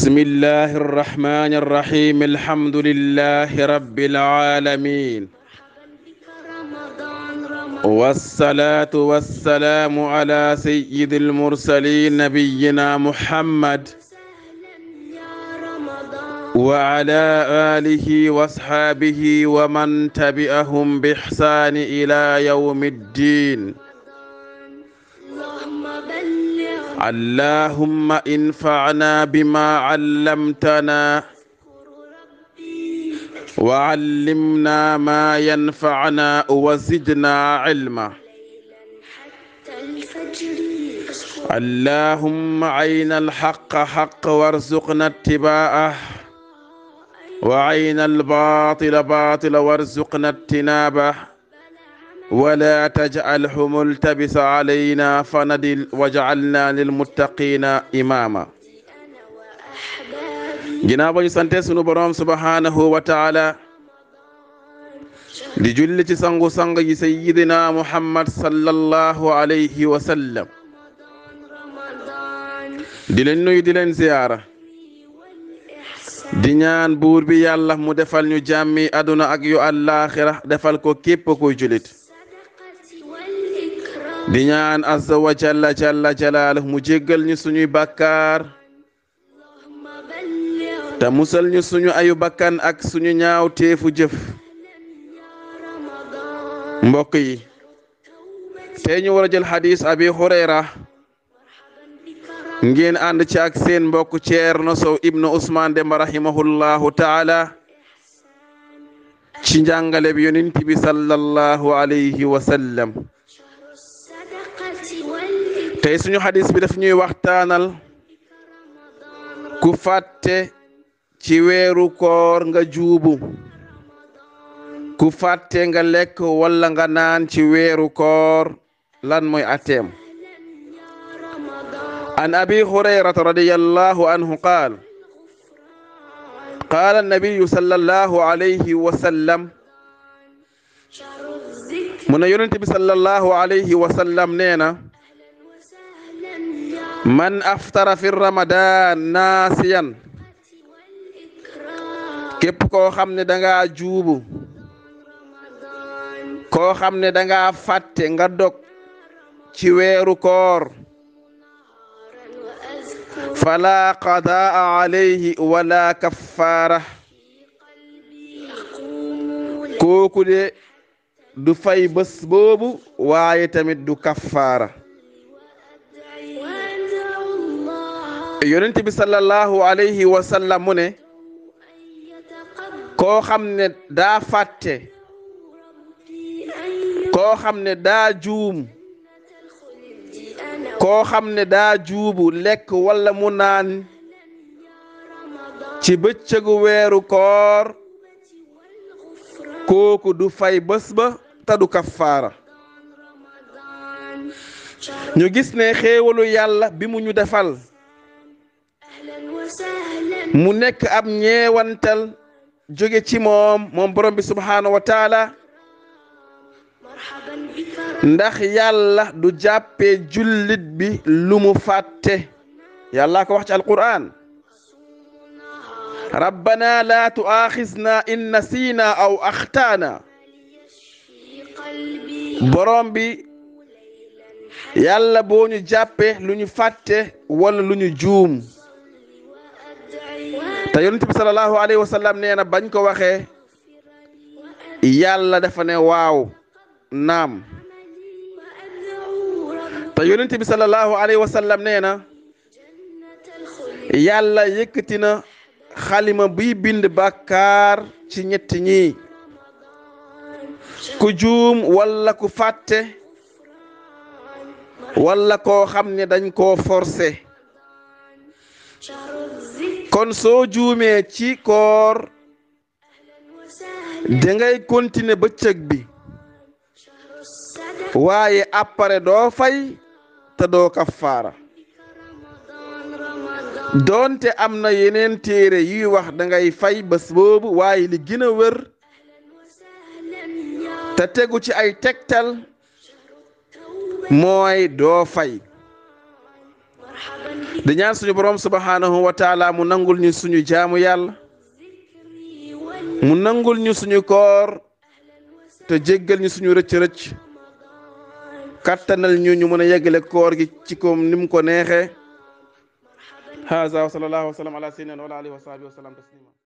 بسم الله الرحمن الرحيم الحمد لله رب العالمين والصلاة والسلام على سيد المرسلين نبينا محمد وعلى آله واصحابه ومن تبعهم بإحسان إلى يوم الدين. اللهم انفعنا بما علمتنا وعلمنا ما ينفعنا وزدنا علما. اللهم عين الحق حق وارزقنا اتباعه وعين الباطل باطل وارزقنا اجتنابه ولا تجعله ملتبس علينا فندل وجعلنا للمتقين إماما. ginnaaw ba ñu sante sunu borom subhanahu wa taala di julli ci sangu sang yi sayyidina Muhammad sallallahu alayhi wa sallam di leen nuyu di leen ziyaara di ñaan buur bi yàlla mu defal ñu jàmmi aduna ak yu àllaaxira defal ko képp kuy julit di ñaan azza wa jalla jalla jalaaluhu mu jéggal ñu suñuy bàkkaar te musal ñu suñu ayu bakkan ak suñu ñaaw teefu jëf. mbokk yi tey ñu war a jël xadis abi hurayra ngeen ànd ci ak seen mbokk Ceerno Sow ibnu Usmaan Demba rahimahullahu taala ci njàngale bi yonent bi sallallahu alayhi wa sallam. tey suñu xadis bi daf ñuy waxtaanal ku fàtte ci weeru koor nga juubu, ku fàtte nga lekk walla nga naan ci weeru koor lan mooy ateem. an abi hurayrata radiyallahu anhu qaal qaala annabiyu sallallahu alayhi wa sallam mu ne yonent bi sallallahu alayhi wa sallam nee na man aftara fi ramadan naasiyan képp koo xam ne danga juubu, koo xam ne danga fàtte nga dog ci weeru koor fala qadaa alayhi wala kaffaara kooku de du fay bés boobu waaye tamit du kaffaara. yonent bi sallallahu alayhi wa sallam mu ne koo xam ne daa fàtte, koo xam ne daa juum, koo xam ne daa juubu lekk walla mu naan ci bëccëgu weeru koor kooku du fay bés ba te du kaffaara. ñu gis ne xéewalu yàlla bi mu ñu defal mu nekk ab ñeewantal jóge ci moom borom bi subhaanahu wa taala ndax yàlla du jàppee jullit bi lu mu fàtte. yàlla ko wax ci alquran rabbana la tu'akhizna in nasina aw akhtaana. borom bi yàlla boo ñu jàppee lu ñu fàtte wala lu ñu juum. te yonent bi sallallahu alayhi wa sallam nee na bañ ko waxee yàlla dafa ne waaw naam. te yonent bi sallallahu alayhi wa sallam nee na yàlla yëkkati na xalima buy bind bàkkaar ci ñett ñi: ku juum walla ku fàtte walla koo xam ne dañ koo forcé. kon soo juumee ci koor dangay continuer bëccëg bi waaye après doo fay te doo kaffaara. doonte am na yeneen téere yuy wax dangay fay bés boobu waaye li gën a wër te tegu ci ay tegtal mooy doo fay. di ñaan suñu borom subhanahu wa taala mu nangul ñu suñu jaamu yàlla mu nangul ñu suñu koor te jéggal ñu suñu rëcc-rëcc kattanal ñu mën a yeggale koor gi ci koom ni mu ko neexee haza wa sallallahu wa sallam ala sayyidina wa ala alihi wa sahbihi wa sallam taslima